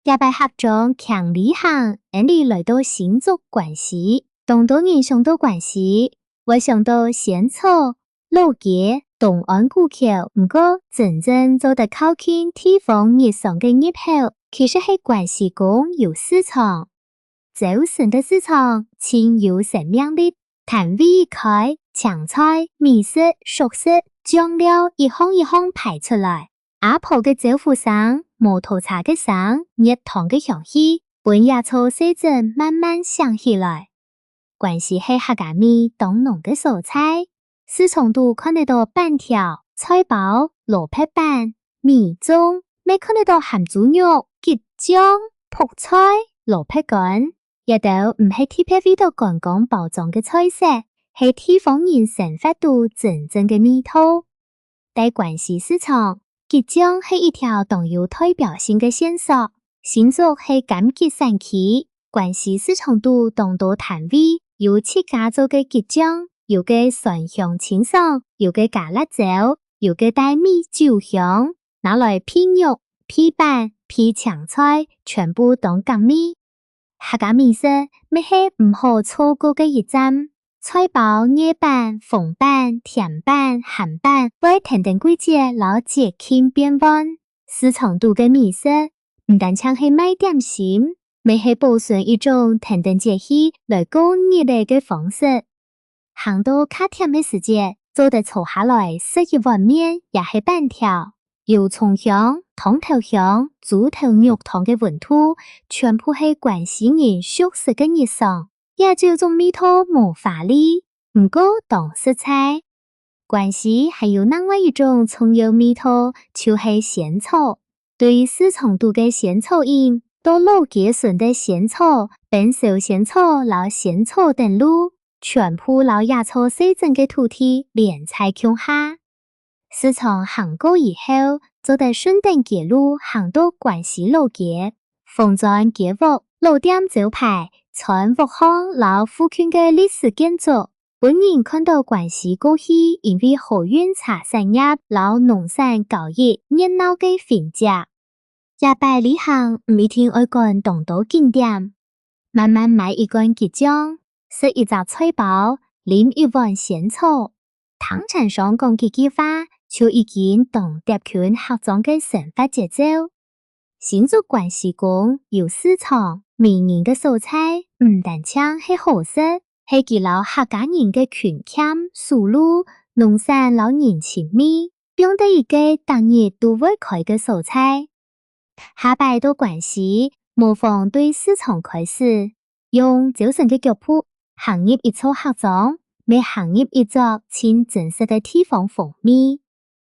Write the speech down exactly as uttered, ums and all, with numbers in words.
這擺客庄輕旅行，𫣆俚來到新竹關西。當多人想到關西，會想到仙草、老街、東安古橋，毋過真正做得靠近地方日常个入口，其實係關西公有市場。朝晨个市場盡有生命力，攤位一開，青菜、米食、熟食、醬料一項一項排出來。 阿婆个招呼聲、摩托車个聲、熱湯个香氣，分這座細鎮慢慢醒起來。關西係客家味當濃个所在，市場肚看得到粄條、菜包、蘿蔔粄、米粽，乜看得到鹹豬肉、桔醬、覆菜、蘿蔔乾。這兜毋係特別為著觀光包裝个菜色，係地方人生活肚真正个味道。 在關西市場，桔醬係一條當有代表性个線索。新竹係柑桔產區，關西市場肚當多攤位有自家做个桔醬，有个酸香清爽，有个加辣椒，有个帶米酒香，拿來配肉、配粄、配青菜，全部當合味。 客家美食乜係毋好錯過个一站。菜包、艾粄、紅粄、甜粄、鹹粄，會跈等季節摎節慶變換。市場肚个美食，毋單淨係賣點心，乜係保存一種跈等節氣來過日仔个方式。 行到較悿个時節，做得坐下來食一碗麵也係粄條，油蔥香、湯頭香、豬頭肉湯个溫度，全部係關西人熟食个日常。這九種味道無華麗，毋過當實在。關西還有另外一種重要味道，就係仙草。對市場肚个仙草飲，到老街脣个仙草、粄燒仙草摎仙草等路， 全部摎這座細鎮个土地連在共下。市場行過以後，做得順等街路行到關西老街，紅磚街屋、老店招牌、磚屋巷摎附近个歷史建築，分人看到關西過去因為河運茶產業摎農產交易熱鬧个痕跡。 這擺旅行毋一定愛趕當多景點，慢慢買一罐桔醬，食一隻菜包，啉一碗仙草，聽攤商講幾句話，就已經當貼近客庄个生活節奏。新竹關西公有市場，迷人个所在，毋單淨係好食，係佢摎客家人个勤儉、手路、農產摎人情味，放在一個逐日都會開个所在。 下擺到關西，無妨對市場開始，用朝晨个腳步，行入一座客庄，乜行入一座盡真實个地方風味。